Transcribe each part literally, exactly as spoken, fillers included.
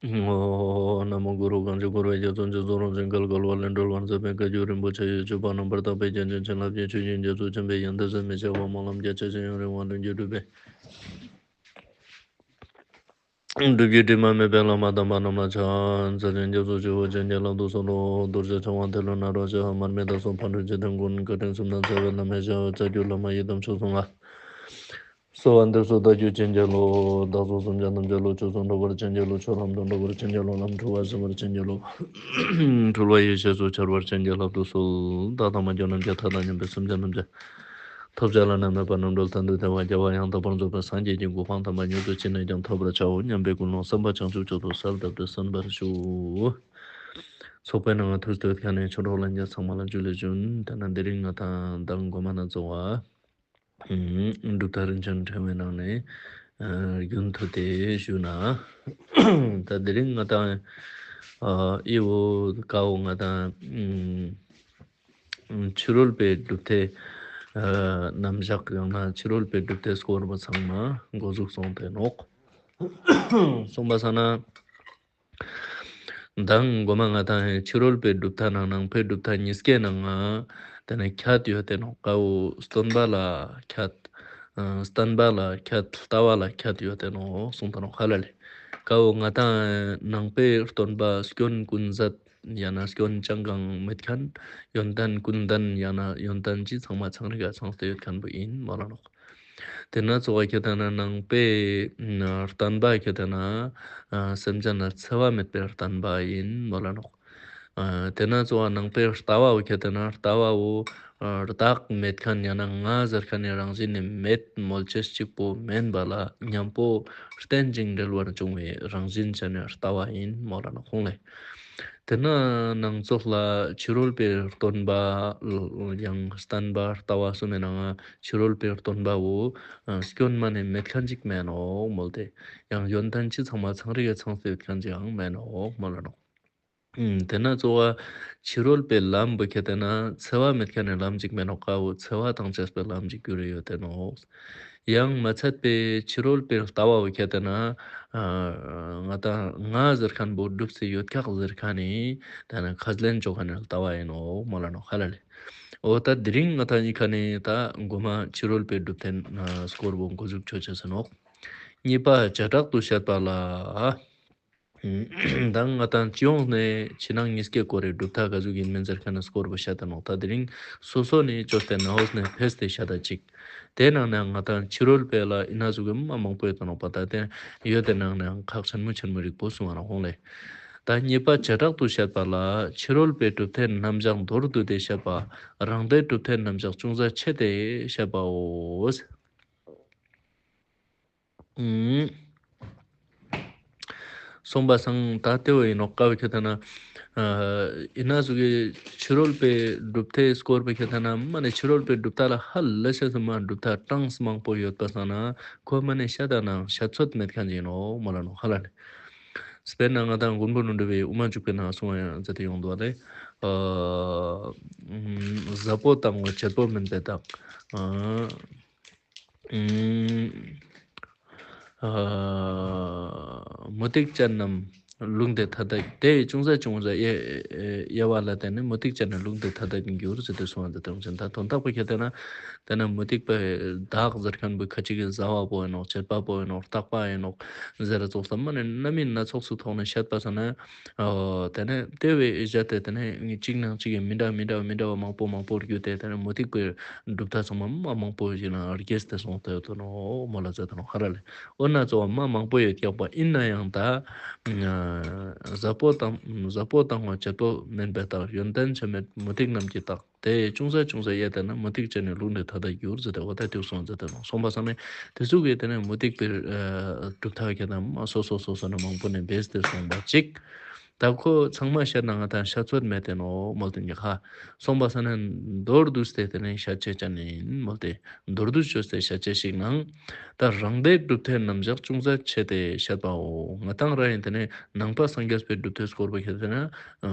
ཨོཾ། ན་མོ་གུ་རུ། གང་ཞིག་འཁོར་བའི་རྒྱ་མཚོ་འཇིག་ཚོགས་རང་བཞིན་བརྒལ་དཀའ་བ་ལས་སྒྲོལ་བར་མཛད་པའི་བཀའ་བརྒྱུད་རིན་པོ་ཆེ་ཡི་སྤྱོད་པ་རྣམ་པར་དག་པའི་རྒྱན་ཅན་བྱིན་རླབས་ཀྱི་ཆུ་རྒྱུན་རྒྱ་མཚོ་ཆེན་པོའི་ཡང་དག་ཟད་མི་ཤེས་པ་སྨོན་ལམ་རྒྱ་ཆེ་ཞིང་ཡུན་རིང་བ་ལྷུན་གྱིས་གྲུབ་པའི་སྒྲུབ་བརྒྱུད་དྲི་མ་མེད་པའི་བླ་མ་དམ་པ་རྣམས་ལ་ཕྱག་འཚལ་ཞིང་སྐྱབས་སུ་མཆིའོ། བྱིན་གྱིས་བརླབ་ཏུ་གསོལ་ལོ། རྡོ་རྗེ་འཆང་དབང་ཏེ་ལོ་ནཱ་རོ་ཞེས་མར་མི་དྭགས་སོགས་ཕག་གྲུ་འཇིག་རྟེན་མགོན། བཀའ་དྲིན་གསུམ་དང་བཅས་པའི་བླ་མའི་ཞབས། རྩ་བརྒྱུད་བླ་མ་ཡི་དམ་ཆོས་སྲུང་ལ། གསོལ་བ་འདེབས་སོ་བདག་རྒྱུད་བྱིན་གྱིས་རློབས། བདག་སོགས་སེམས་ཅན་ཐམས་ཅད་བློ་ཆོས་སུ་འགྲོ་བར་བྱིན་གྱིས་རློབས། ཆོས་ལམ་དུ་འགྲོ་བར་བྱིན་གྱིས་རློབས། ལམ་འཁྲུལ་བ་སེལ་བར་བྱིན་གྱིས་རློབས། འཁྲུལ་བ་ཡེ་ཤེས་སུ་འཆར་བར་བྱིན་གྱིས་བརླབ་ཏུ་གསོལ། བདག་དང་མ་གྱུར་ནམ་མཁའི་མཐའ་དང་མཉམ་པའི་སེམས་ཅན་ཐམས་ཅད་ཐོབ་བྱ་བླ་ན་མེད་པ་རྣམ་གྲོལ་མཐར་ཐུག་བདེ་བ་རྒྱལ་བ་ཡང་དག་པར་རྫོགས་པའི་སངས་རྒྱས་ཀྱི་གོ་འཕང་དམ་པ་མྱུར་དུ་ཅི་ནས་ཀྱང་ཐོབ་པར་བྱའོ་སྙམ་པའི་ཀུན་སློང་བསམ་པ་བྱང་ཆུབ་མཆོག་ཏུ་གསལ་བཏབ་སྟེ་གསན་པར་ཞུ། ཚོགས་པའི་ནང་ང་ཐུགས་སྟོད་མཁན་ནས་ཆོས་གྲོགས་ལྷན་རྒྱས་ཚང་མ་ལ་ཇུ་ལེ་ཇུ། དེ་ན་དེ་རིང་ང་དང་མདང་གོ་མ་ན་ཚོགས་པ། ཨུམ། གྲུབ་མཐའ་རིན་ཆེན་ཕྲེང་བའི་ནང་ནས་ཨ་རྒྱུན་མཐུད་དེ་ཞུ་ན། ད་དེ་རིང་ང་དང་ཨ་ཨི་བོ་ཀ་བོ་ང་དང་ཨུམ་ཕྱི་རོལ་པའི་གྲུབ་མཐའི་ཨ་རྣམ་གཞག་ཡང་ན་ཕྱི་རོལ་པའི་གྲུབ་མཐའི་སྐོར་བོ་ཚང་མ་འགོ་འཛུགས་སོང་སྟེ་ནོག། སོང་པ་སང་ན། མདང་གོ་མ་ང་དང་ཕྱི་རོལ་པའི་གྲུབ་མཐའ་ནང་ནང་པའི་གྲུབ་མཐའ་གཉིས་ཀའི་ནང་ང་དེ་ནས་ཁྱད་ཡོད་དེ་ནོག། ཀ་བོ་སྟོན་པ་ལ་ཁྱད། ཨ་བསྟན་པ་ལ་ཁྱད། ལྟ་བ་ལ་ཁྱད་ཡོད་དེ་ནོག་གསུངས་ཏེ་ནོག་ཧ་ལ་ལེ། ཀ་བོ་ང་དང་ནང་པའི་སྟོན་པ་སྐྱོན་ཀུན་ཟད་ཡང་ན་སྐྱོན་ཅང་གང་མེད་མཁན། ཡོན་ཏན་ཀུན་ལྡན་ཡང་ན་ཡོན་ཏན་ཅི་ཚང་མ་ཚང་རིག་ག་ཚང་སྟེ་ཡོད་མཁན་བོ་ཡིན་མོལ་ལ་ནོག། དེ་ན་ཚོགས་པ་ཁྱེད་དེ་ན་ནང་པའི་ཨ་བསྟན་པ་ཁྱེད་དེ་ན་ཨ་སེམས་ཅན་ལ་འཚེ་བ་མེད་པའི་བསྟན་པ་ཡིན་མོལ་ལ་ནོག། ཨ་དེ་ན་ཚོགས་པ་ནང་པའི་ལྟ་བ་བོ་ཁྱེད་དེ་ན་ལྟ་བ་བོ་ཨ་བདག་མེད་མཁན་ཡང་ན་ང་ཟེར་མཁན་ནི་རང་བཞིན་ནི་མེད་མོལ་ཅེས་གཅིག་པོ་མེན་པ་ལ་མཉམ་པོ་རྟེན་ཅིང་འབྲེལ་བར་འབྱུང་བའི་རང་བཞིན་ཅན་ནི་ལྟ་བ་ཡིན་མོལ་ལ་ནོག་ཧོང་ལེ། དེ་ན་ནང་ཚོགས་ལ་ཕྱི་རོལ་པའི་སྟོན་པ་ཡང་བསྟན་པ་ལྟ་བ་གསུམ་མའི་ནང་ང་ཕྱི་རོལ་པའི་སྟོན་པ་བོ་ཨ་སྐྱོན་མ་ནེ་མེད་མཁན་ཅིག་མེན་ནོག་མོལ་ཏེ། ཡང་ཡོན་ཏན་ཅི་ཚང་མ་ཚང་རིག་ག་ཚང་སྟེ་ཡོད་མཁན་ཅིག་ཡང་མེན་ནོག་མོལ་ལ་ནོག། ཨུམ། དེ་ན་ཚོགས་པ་ཕྱི་རོལ་པའི་ལམ་བོ་ཁྱེད་དེ་ན་འཚེ་བ་མེད་མཁན་ནི་ལམ་ཅིག་མེན་ནོག། ཀ་བོ་འཚེ་བ་དང་བཅས་པའི་ལམ་ཅིག་གྱུར་ཡོད་དེ་ནོག། ཡང་མ་ཚད་པའི་ཕྱི་རོལ་པའི་ལྟ་བ་བོ་ཁྱེད་དེ་ན་ཨ་ང་དང་ང་ཟེར་མཁན་བོ་སྒྲུབ་སྟེ་ཡོད་ཁག་ཟེར་མཁན་ནི་དེ་ན་ཁས་ལེན་ཅོ་མཁན་ནི་ལྟ་བ་ཡིན་ནོག་མོལ་ལ་ནོག་ཧ་ལ་ལེ། འོ་ད་དེ་རིང་ང་དང་ཨི་ཁ་ནེ་ད་གོ་མ་ཕྱི་རོལ་པའི་གྲུབ་མཐའི་ཨ་སྐོར་བོ་འགོ་འཛུགས་ཅོ་ཅེས་ཡིན་ནོག། གཉིས་པ་བྱེ་བྲག་ཏུ་བཤད་པ་ལ། ད་ང་དང་སྤྱི་ཡོངས་ནས་ཕྱི་ནང་གཉིས་ཀའི་སྐོར་རེ་གྲུབ་མཐའ་ག་ཟུག་ཡིན་མིན་ཟེར་མཁན་ནི་སྐོར་བོ་བཤད་དེ་ནོག། ད་དེ་རིང་སོ་སོ་ནས་ཅོས་ཏེ་ནང་ཧོས་ནས་ཕེས་ཏེ་བཤད་ད་ཅིག། དེ་ནང་ནས་ང་དང་ཕྱི་རོལ་པའི་ལ་ཨི་ན་ཟུག་གི་མ་མང་པོ་ཡོད་དེ་ནོག་པ། ད་དེ་ཡོད་དེ་ནང་ནས་ཁག་ཆེན་མོ་ཆེན་མོ་རིག་པོ་གསུང་བ་ནོག་ཧོང་ལེ། ད་གཉིས་པ་བྱེ་བྲག་ཏུ་བཤད་པ་ལ་ཕྱི་རོལ་པའི་གྲུབ་མཐའི་རྣམ་གཞག་མདོར་བསྡུས་ཏེ་བཤད་པ། རང་སྡེའི་གྲུབ་མཐའི་རྣམ་གཞག་ཅུང་ཟད་ཕྱེ་སྟེ་བཤད་པའོ། ཨུམ། སོང་པ་སང་ད་དེ་བོ་ཡིན་ནོག། ཀ་བོ་ཁྱེད་དེ་ན་ཨ་ཨི་ན་ཟུག་གི་ཕྱི་རོལ་པའི་གྲུབ་མཐའི་སྐོར་བོ་ཁྱེད་དེ་ན་མ་ནེ་ཕྱི་རོལ་པའི་གྲུབ་མཐའ་ལ་ཧ་ལས་ཤེས་སུ་མ་གྲུབ་མཐའ་གྲངས་མང་པོ་ཡོད་པ་སང་ན་ཁོ་མ་ནེ་བཤད་ད་ནང་བཤད་ཚོད་མེད་མཁན་ཅིག་ཡིན་ནོག་མོལ་ལ་ནོག་ཧ་ལ་ནི། དཔེར་ན་ང་དང་མགོན་པོ་ཀླུ་སྒྲུབ་པའི་དབུ་མ་འཇུག་པའི་ནང་གསུང་བ་ཡང་མཛད་དེ་ཡོང་འདུག་པ་ལེ། ཨ་ཟབ་པོ་དང་བོ་བཅད་པོ་མིན་པའི་རྟགས། ཨ་ཨ་མུ་སྟེགས་ཅན་རྣམས་ལུགས་འདི་ཐ་དད། དེ་ཡི་ཅུང་ཟད་ཅུང་ཟད་དབྱེ་དབྱེ་བ་ལ་བརྟེན་ནས་མུ་སྟེགས་ཅན་རྣམས་ལུགས་འདི་ཐ་དད་འགྱུར་ཟེར་ཏེ་གསུངས་པ་འདི་དང་ཅན་ད་དོན་དག་པོ་ཁྱེད་དེ་ན་དེ་ན་མུ་སྟེགས་པའི་བདག་ཟེར་མཁན་པོ་ཁ་ཅིག་གི་ཟ་བ་པོ་ཡིན་ནོག། བཅད་པ་པོ་ཡིན་ནོག། རྟག་པ་ཡིན་ནོག་ཟེར་ར་ཙོགས་ལ་མ་ནེ་རྣམ་སྨིན་སྣ་ཚོགས་སུ་ཐོགས་ནས་བཤད་པ་སང་ན། ཨོ། དེ་ནས་དེ་བས་བཞག་སྟེ་དེ་ནས་གཅིག་ནང་གཅིག་གི་མི་འདྲ་མི་འདྲ་མི་འདྲ་བ་མང་པོ་མང་པོ་བརྒྱུད་དེ་དེ་ནས་མུ་སྟེགས་པའི་གྲུབ་མཐའ་ཚང་མ་མ་མང་པོ་ཞིག་ལ་རྒྱས་ཏེ་སོང་སྟེ་ཡོད་དོ་ནོ་མོལ་ལ་མཛད་དོ་ནོ་ཧ་ར་ལེ། འོ་ན་གཙོ་བོ་མ་མང་པོ་ཡོད་ཀྱག་པ་ཡིན་ན་ཡང་ད་ཟབ་པོ་དང་ཟབ་པོ་དང་བ་བཅད་པོ་མིན་པའི་རྟགས། ཡོན་ཏན་ཆ་མེད་མུ་སྟེགས་རྣམས་ཀྱི་རྟགས། དེ་ཅུང་ཟད་ཅུང་ཟད་དབྱེ་བ་ལྟ་ན་མུ་སྟེགས་ཅན་ནི་ལུགས་འདི་ཐ་དད་འགྱུར་ཟེར་ཏེ་འོ་ད་དེ་གསུངས་ཟེར་ཏེ་ནོ། སོང་པ་སང་ནི་དེ་ཚོ་གི་དེ་ནས་མུ་སྟེགས་པའི་ཨ་གྲུབ་མཐའ་གི་དང་མ་སོ་སོ་སོ་སོ་ནས་མང་པོ་ནས་སྦས་ཏེ་སོང་པ་ཅིག། ད་ཁོ་ཚང་མ་བཤད་ན་ང་ཏང་བཤད་ཚོད་མེད་དེ་ནོག་མོལ་ཏེ་ནི་ཧ། སོང་པ་སང་ན་མདོར་བསྡུས་ཏེ་དེ་ནི་བཤད་ཅེས་ཅན་ཡིན་མོལ་ཏེ། མདོར་བསྡུས་བཅོས་ཏེ་བཤད་ཅེས་ཤིག་ནང་། ད་རང་སྡེའི་གྲུབ་མཐའི་རྣམ་གཞག་ཅུང་ཟད་ཕྱེ་སྟེ་བཤད་པའོ། ང་ཏང་ར་ཡིན་དེ་ནི་ནང་པ་སངས་རྒྱས་པའི་གྲུབ་མཐའི་སྐོར་པོ་ཁྱེར་ཏེ་ན།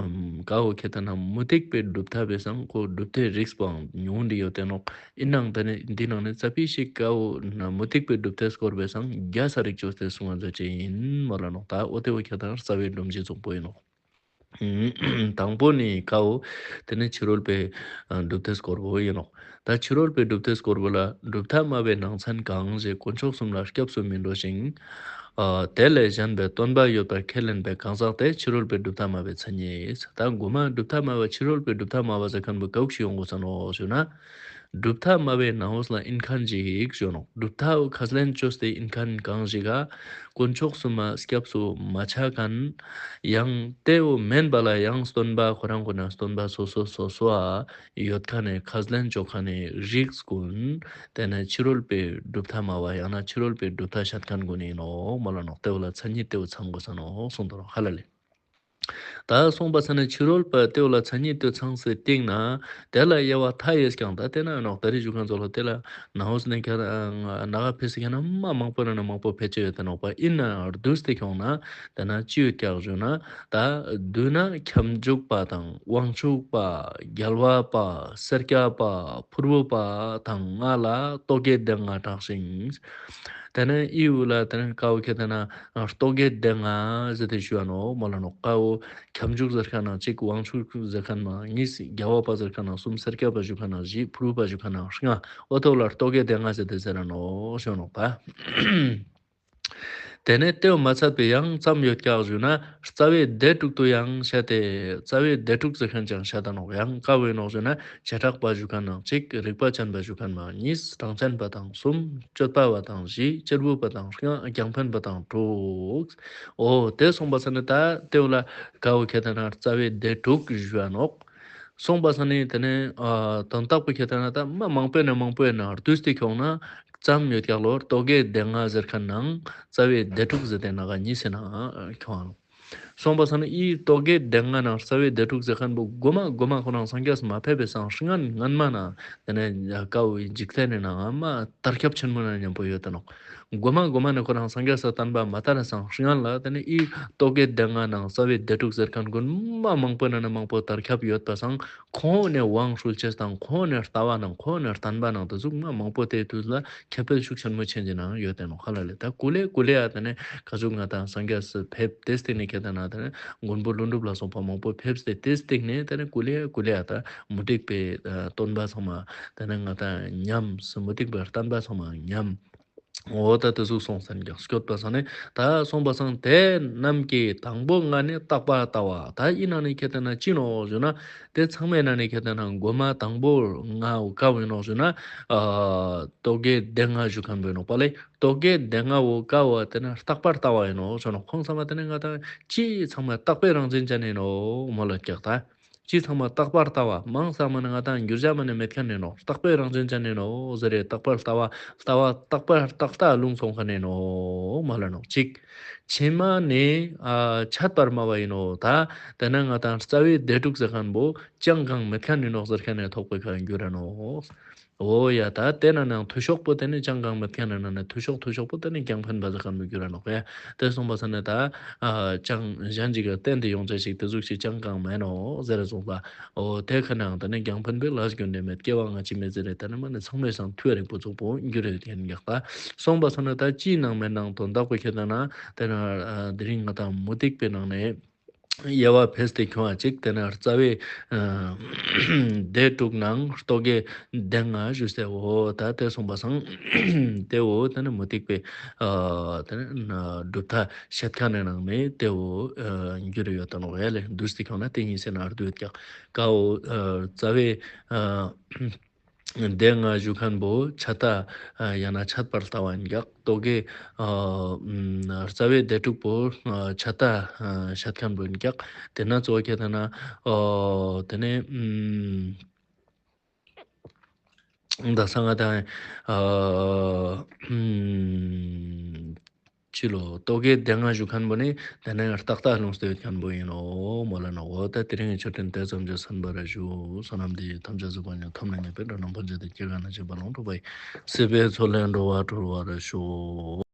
ཀ་བོ་ཁྱེར་ཏེ་ན་མུ་སྟེགས་པའི་གྲུབ་མཐའ་བས་སང་ཁོ་གྲུབ་མཐའི་རིགས་པའང་ཉུང་འདི་ཡོད་དེ་ནོག་ཡིན་ནའང་དེ་ནི་འདི་ནང་ནས་ཙ་པིག་ཞིག་ཀ་བོ་ན་མུ་སྟེགས་པའི་གྲུབ་མཐའི་སྐོར་བས་སང་རྒྱས་ས་རིགས་བཅོས་ཏེ་གསུང་བ་མཛད་ཅེས་ཡིན་མོལ་ལ་ནོག་ད་འོ་དེ་བོ་ཁྱེར་ཏེ་ན་རྩ་བའི་སྒྲོམ་གཞི་རྫོགས་པོ་ཡིན་ནོག་དང་པོ་ནི་ཀ་བོ་དེ་ནི་ཕྱི་རོལ་པའི་ཨ་གྲུབ་མཐའི་སྐོར་བོ་ཡིན་ནོག་ད་ཕྱི་རོལ་པའི་གྲུབ་མཐའི་སྐོར་བོ་ལ་གྲུབ་མཐའ་སྨྲ་བའི་ནང་ཚན་གང་ཞེས་དཀོན་མཆོག་གསུམ་ལ་སྐྱབས་སུ་མི་འགྲོ་ཞིང་། ཨ་དེ་ལས་གཞན་པའི་སྟོན་པ་ཡོད་པར་ཁས་ལེན་པའི་གང་ཟག་དེ་ཕྱི་རོལ་པའི་གྲུབ་མཐའ་སྨྲ་བའི་མཚན་ཉིད། ད་གོ་མ་གྲུབ་མཐའ་སྨྲ་བ་ཕྱི་རོལ་པའི་གྲུབ་མཐའ་སྨྲ་བ་ཟེར་མཁན་པོ་ཀ་བོ་ཞིག་ཡོང་དགོས་ས་ནོག་ཞུ་ན། གྲུབ་མཐའ་སྨྲ་བའི་ནང་འོས་ལ་ཡིན་མཁན་ཞིག་ཞུ་ནོག་གྲུབ་མཐའ་ཁས་ལེན་བཅོས་ཏེ་ཡིན་མཁན་གང་ཞིག་ག་དཀོན་མཆོག་གསུམ་མ་སྐྱབས་སུ་མ་ཆ་མཁན། ཡང་དེ་བོ་མིན་པ་ལ་ཡང་སྟོན་པ་ཁོ་རང་ཁོ་ན་སྟོན་པ་སོ་སོ་སོ་སོ་ཨ་ཡོད་མཁན་ནི་ཁས་ལེན་བཅོ་མཁན་ནི་རིགས་ཀུན། དེ་ནི་ཕྱི་རོལ་པའི་གྲུབ་མཐའ་སྨྲ་བ་ཡང་ན་ཕྱི་རོལ་པའི་གྲུབ་མཐའ་བཤད་མཁན་ཀུན་ཡིན་ནོག་མོལ་ལ་ནོག་དེ་བོ་ལ་མཚན་ཉིད་དེ་བོ་ཚང་དགོས་ས་ནོག་གསུངས་དོ་ནོག་ཧ་ལ་ལེ། ད་སོང་པ་སང་ན་ཕྱི་རོལ་པ་དེ་བོ་ལ་མཚན་ཉིད་དེ་ཚང་སའི་སྟེང་ན་དེ་ལ་དབྱེ་བ་མཐའ་ཡས་ཀྱང་ད་དེ་ན་ནོག་ད་རེས་ཞུ་མཁན་ཚོ་ལ་དེ་ལ་ནང་འོས་ནས་ཁྱེར་ན་ནང་ང་ཕེ་སི་ཁྱེར་ན་མ་མང་པོ་ན་ན་མང་པོ་ཕེ་ཅེས་ཡོད་དེ་ནོག་པ་ཡིན་ན་བསྡུས་ཏེ་ཁྱོང་ན་དེ་ན་ཅི་ཡོད་ཀྱག་ཞུ་ན། ད་བསྡུ་ན་ཁྱབ་འཇུག་པ་དང་དབང་ཕྱུག་པ་རྒྱལ་བ་པ་སེར་སྐྱ་པ་ཕུར་བུ་པ་དང་ལྔ་ལ་རྟོག་གེ་སྡེ་ལྔ་གྲགས་ཤིང་། དེ་ནས་ཨི་བོ་ལ་དེ་ནས་ཀ་བོ་ཁྱེར་ཏེ་ན་རྟོག་གེ་སྡེ་ལྔ་ཟེར་ཏེ་ཞུ་བ་ནོག་མོལ་ལ་ནོག་ཀ་བོ་ཁྱབ་འཇུག་ཟེར་མཁན་ན་གཅིག་དབང་ཕྱུག་ཟེར་མཁན་ན་གཉིས་རྒྱལ་བ་པ་ཟེར་མཁན་ན་གསུམ་སེར་སྐྱ་པ་ཞུ་མཁན་ན་བཞི་ཕུར་བུ་པ་ཞུ་མཁན་ན་ལྔ་འོ་དེ་བོ་ལ་རྟོག་གེ་སྡེ་ལྔ་ཟེར་ཏེ་ཟེར་ར་ནོག་ཞུ་ནོག་པ། དེ་ནས་དེ་བོ་མ་ཚད་པའི་ཡང་ཙམ་ཡོད་ཀྱག་ཞུ་ན་རྩ་བའི་སྡེ་དྲུག་ཏུ་ཡང་བཤད་དེ། རྩ་བའི་སྡེ་དྲུག་ཟེར་མཁན་ཅང་བཤད་ད་ནོག་ཡང་ཀ་བོ་ཡིན་ནོག་ཞུ་ན་བྱེ་བྲག་པ་ཞུ་མཁན་ནང་གཅིག་རིག་པ་ཅན་པ་ཞུ་མཁན་མ་གཉིས་གྲངས་ཅན་པ་དང་གསུམ་སྤྱོད་པ་བ་དང་བཞི་གཅེར་བུ་པ་དང་ལྔ་རྒྱང་འཕེན་པ་དང་དྲུག་འོ་དེ་སོང་པ་སང་ན་ད་དེ་བོ་ལ་ཀ་བོ་ཁྱེར་ཏེ་ན་རྩ་བའི་སྡེ་དྲུག་ཞུ་བ་ནོག་སོང་པ་སང་ན་དེ་ནས་ཨ་དོན་དག་པོ་ཁྱེར་ཏེ་ན་ད་མ་མང་པོའི་ནང་མང་པོའི་ནང་བསྡུས་ཏེ་ཁྱོང་ན། ཙམ་ཡོད་ཀྱག་ལོ། རྟོག་གེ་སྡེ་ལྔ་ཟེར་མཁན་ནང་རྩ་བའི་སྡེ་དྲུག་ཟེར་ཏེ་ན་ག་གཉིས་ཟེར་ན་ཁྱོང་ཨ། སོང་པ་སང་ན་ཨི་རྟོག་གེ་སྡེ་ལྔ་ནང་རྩ་བའི་སྡེ་དྲུག་ཟེར་མཁན་པོ་གོ་མ་གོ་མ་ཁོ་རང་སངས་རྒྱས་མ་ཕེབས་པའི་སང་སྔན་སྔན་མ་ན་དེ་ནས་ཀ་བོའི་འཇིག་རྟེན་ནི་ནང་ང་མ་དར་ཁྱབ་ཆེན་མོ་ན་མཉམ་པོ་ཡོད་དེ་ནོག་གོ་མ་གོ་མ་ནས་ཁོ་རང་སངས་རྒྱས་སི་བསྟན་པ་མ་དར་སང་སྔན་ལ་དེ་ནས་ཨི་རྟོག་གེ་སྡེ་ལྔ་ནང་རྩ་བའི་སྡེ་དྲུག་ཟེར་མཁན་ཀུན་མ་མང་པོ་ན་ན་མང་པོ་དར་ཁྱབ་ཡོད་པ་སང་ཁོང་ནས་དབང་ཧྲུལ་ཅེས་དང་ཁོང་ནས་ལྟ་བ་ནང་ཁོང་ནས་བསྟན་པ་ནང་དེ་ཟུག་མ་མང་པོ་དེ་དུས་ལ་ཁྱབ་སྤེལ་ཤུགས་ཆེན་མོ་ཆེན་གྱི་ནང་ཡོད་དེ་ནོག་ཧ་ལ་ལེ། ད་ཀུ་ལེ་ཀུ་ལེ་ཡ་དེ་ནས་ཁ་ཟུག་ང་ཏང་སངས་རྒྱས་སི་ཕེབས་དེ་སྟེང་ནས་ཁྱེར་ཏེ་ན་དེ་ནས་མགོན་པོ་ཀླུ་སྒྲུབ་ལ་སོགས་པ་མང་པོ་ཕེབས་ཏེ་དེ་སྟེང་ནས་དེ་ནས་ཀུ་ལེ་ཀུ་ལེ་ཡ་ད་མུ་སྟེགས་པའི་ཨ་སྟོན་པ་ཚང་མ་དེ་ནས་ང་ཏང་ཉམས་སུ་མུ་སྟེགས་པའི་བསྟན་པ་ཚང་མ་ཉམས། འོ་ད་དེ་ཟུག་སོང་ཟེར་ཀྱང་སྐྱོད་པ་སང་ནས་ད་སོང་པ་སང་དེ་རྣམས་ཀྱི་དང་པོ་ལྔ་ནི་རྟག་པར་ལྟ་བ། ད་ཨི་ནང་ནས་ཁྱེར་ཏེ་ན་ཅི་ནོག་ཞུ་ན་དེ་ཚང་མའི་ནང་ནས་ཁྱེར་ཏེ་ན་གོ་མ་དང་པོ་ལྔ་བོ་ཀ་བོ་ཡིན་ནོག་ཞུ་ན་ཨ་རྟོག་གེ་སྡེ་ལྔ་ཞུ་མཁན་པོ་ཡིན་ནོག་པ་ལེ། རྟོག་གེ་སྡེ་ལྔ་བོ་ཀ་བོ་དེ་ན་རྟག་པར་ལྟ་བ་ཡིན་ནོག་ཞུ་ནོག་ཁོང་ཚང་མ་དེ་ནས་ང་ཏང་ཅི་ཚང་མ་རྟག་པའི་རང་བཞིན་ཅན་ཡིན་ནོག་མོལ་ལ་ཀྱག་ད། ཅི་ཚང་མ་རྟག་པར་ལྟ་བ། མང་ས་མ་ནི་ང་ཏང་འགྱུར་བྱ་མ་ནི་མེད་མཁན་ཡིན་ནོག་རྟག་པའི་རང་བཞིན་ཅན་ཡིན་ནོག་ཟེར་རེ་རྟག་པར་ལྟ་བ། ལྟ་བ་རྟག་པར་རྟག་ལྟ་ལུང་སོང་མཁན་ཡིན་ནོག་མ་ལ་ནོག་གཅིག་ཕྱི་མ་ནི་ཨ་ཆད་པར་སྨྲ་བ་ཡིན་ནོག་ད་དེ་ན་ང་ཏང་རྩ་བའི་སྡེ་དྲུག་ཟེར་མཁན་པོ་ཅང་གང་མེད་མཁན་ཡིན་ནོག་ཟེར་མཁན་ནས་ཐོག་པའི་ཁ་འགྱུར་ར་ནོག་འོ་ཡ་ད་དེ་ན་ནང་འཐུས་ཤོར་པོ་དེ་ནི་ཅང་གང་མེད་མཁན་ན་ན་འཐུས་ཤོར་འཐུས་ཤོར་པོ་དེ་ནི་རྒྱང་འཕེན་པ་ཟེར་མཁན་པོ་འགྱུར་ར་ནོག་ཡ། དེ་སོང་པ་སང་ནི་ད་ཨ་ཅང་གཞན་ཅིག་གི་རྟེན་དེ་ཡོང་ཆ་ཞིག་དེ་ཟུག་ཞིག་ཅང་གང་མེད་ནོག་ཟེར་ར་སོང་པ། འོ་དེ་ཁ་ནང་ད་ནི་རྒྱང་འཕེན་པའི་ལས་རྒྱུ་འབྲས་མེད་སྐྱེ་བ་སྔ་ཕྱི་མེད་ཟེར་རེ་ད་ནི་མ་ནི་ཚང་མའི་སང་འཐུས་རིང་པོ་རྫོགས་པོ་འགྱུར་རེ་ཡོད་ཡིན་ཀྱག་ད། སོང་པ་སང་ནི་ད་ཅིའི་ནང་མེད་ནང་དོན་དག་པོ་ཁྱེར་ཏེ་ན་དེ་ན་ཨ་དེ་རིང་ང་ཏང་མུ་སྟེགས་པའི་ནང་ནས། དབྱེ་བ་ཕེས་ཏེ་ཁྱོང་བ་ཅིག་དེ་ན་རྩ་བའི་ཨ་སྡེ་དྲུག་ནང་རྟོག་གེ་སྡེ་ལྔ་ཞུས་ཏེ་འོ་ད་དེ་སོང་པ་སང་དེ་འོ་དེ་ནི་མུ་སྟེགས་པའི་ཨ་དེ་ནི་གྲུབ་མཐའ་བཤད་མཁན་ནི་ནང་ནས་དེ་འོ་ཨ་འགྱུར་ཡོད་དོ་ནོག་ཡ་ལེ། བསྡུས་ཏེ་ཁྱོང་ན་དེ་གཉིས་སེ་ན་བསྡུས་ཀྱག་ཀ་འོ་ཨ་རྩ་བའི་ཨ་སྡེ་ལྔ་ཞུ་མཁན་པོ་ཆད་ལྟ་ཡང་ན་ཆད་པར་ལྟ་བ་ཡིན་ཀྱག་རྟོག་གེ་ཨ་ཨམ་རྩ་བའི་སྡེ་དྲུག་པོ་ཨ་ཆད་ལྟ་ཨ་བཤད་མཁན་པོ་ཡིན་ཀྱག་དེ་ན་གཙོ་བོ་ཁྱེར་ཏེ་ན་ཨ་དེ་ནས་ཨམ་ད་སང་ང་ཏང་ཨ་ཨམ་ ཕྱི་ལོ་རྟོག་གེ་སྡེ་ལྔ་ཞུ་ཁན་བོ་ནི་དེ་ནས་རྟག་ལྟ་ལྷུང་སྟེ་ཡོད་ཁན་བོ་ཨིན་ནོག་མོལ་ལ་ནོག་འོ་ད་དེ་རིང་གི་ཆོས་འཕྲིན་དེ་ཙམ་གྱིས་གསན་པར་ཞུ། བསོད་ནམས་འདི་ཡིས་ཐམས་ཅད་གཟིགས་པ་ཉིད། ཐོབ་ནས་ཉེས་པའི་དགྲ་རྣམས་ཕམ་བྱས་ཏེ། སྐྱེ་རྒ་ན་འཆིའི་རྦ་ཀློང་འཁྲུགས་པ་ཡི། སྲིད་པའི་མཚོ་ལས་འགྲོ་བ་སྒྲོལ་བར་ཤོག།